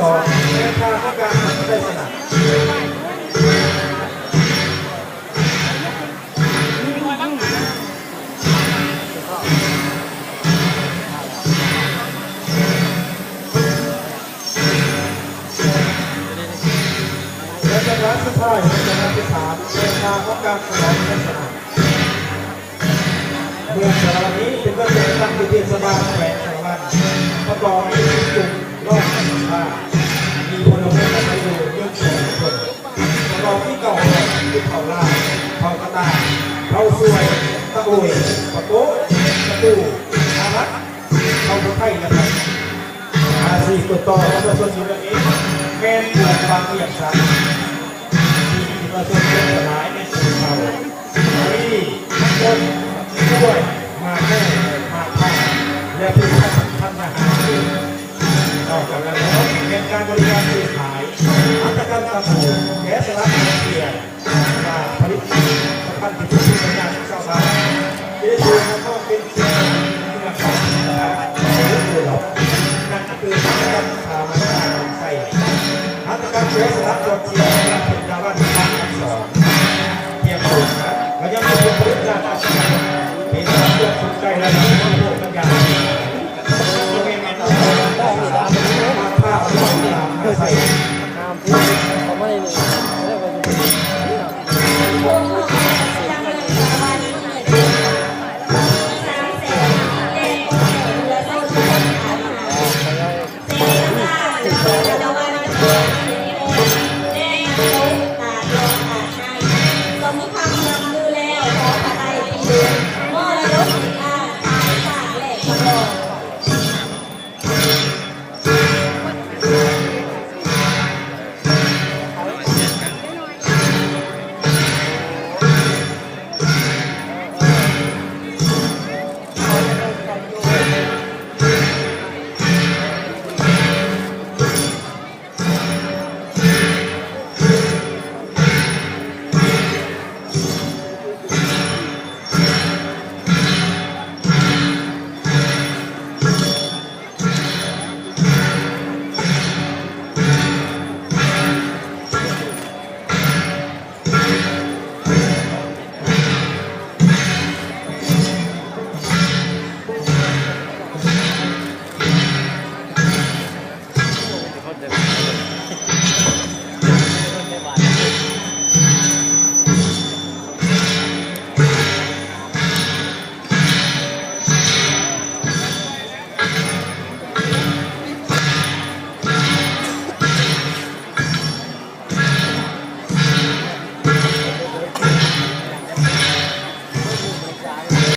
ຕໍ່ແມ່ຄ້າຂອງການໄດ້ຊະນະ. ແລະ ຈັງຫວະສຸດທ້າຍຂອງຈັງຫວະທີສາມ ແມ່ຄ້າຂອງການສະຫຼອງໄດ້ຊະນະ. ເມືອງສາລະວັນນີ້ເປັນເມືອງຈັດຕັ້ງຢູ່ເທດສະບານແຂວງສາລະວັນ ປະກອບມີເມືອງຈຸງ ລອງເທດສະພາ ມີພົນລະເມືອງອາໄສຢູ່ ໜຶ່ງແສນຄົນ ປະກອບມີເກົ້າຮ້ອຍ ຄືເຜົ່າລາວ, ເຜົ່າກະຕ່າ, ເຜົ່າຊວຍ, ຕະໂອຍ, ປະໂກະ, ຕະປູ, ອາລັດ, ເຜົ່າຜູ້ໄທ ແລະ ໄທ. ອາຊີບຕົ້ນຕໍຂອງປະຊາຊົນຢູ່ເມືອງນີ້ແມ່ນປູກຝັງລ້ຽງສັດ ມີປະຊາຊົນສ່ວນຫຼາຍແມ່ນຊົນເຜົ່າ ມີທັງງົວ, ຄວາຍ, ໝາກໂມ, ໝາກພ້າວ ແລະ ພືດພັນທຳມາຫາກິນ. ນອກຈາກນັ້ນແລ້ວ ແມ່ນການບໍລິການຊື້ຂາຍ, ຫັດຖະກຳຕຳຫຼວດ, ແກະສະຫຼັກ, ເຮັດເບຍ, ການຜະລິດສະພັນທີ່ເປັນພູມປັນຍາຂອງຊາວບ້ານ ທີ່ໄດ້ຖືກນຳມາເປັນສິ່ງທີ່ນຳໃຊ້ໃນການເປັນຜູ້ລັບ ນັ້ນກໍຄືຫັດຖະກຳສາມັນຂອງໄຊ ຫັດຖະກຳແກະສະຫຼັກ ດອກຈຽນ ແລະ ເປັນດາວັນ ພາກສອງ ພຽງເທົ່ານັ້ນ ກໍຍັງມີຜົນຜະລິດດ້ານການເກສດ ທີ່ໄດ້ຮັບຄວາມສົນໃຈ ແລະ ມີຜູ້ໃຊ້ບັນຍາ ເຂົ້າມາໃນນີ້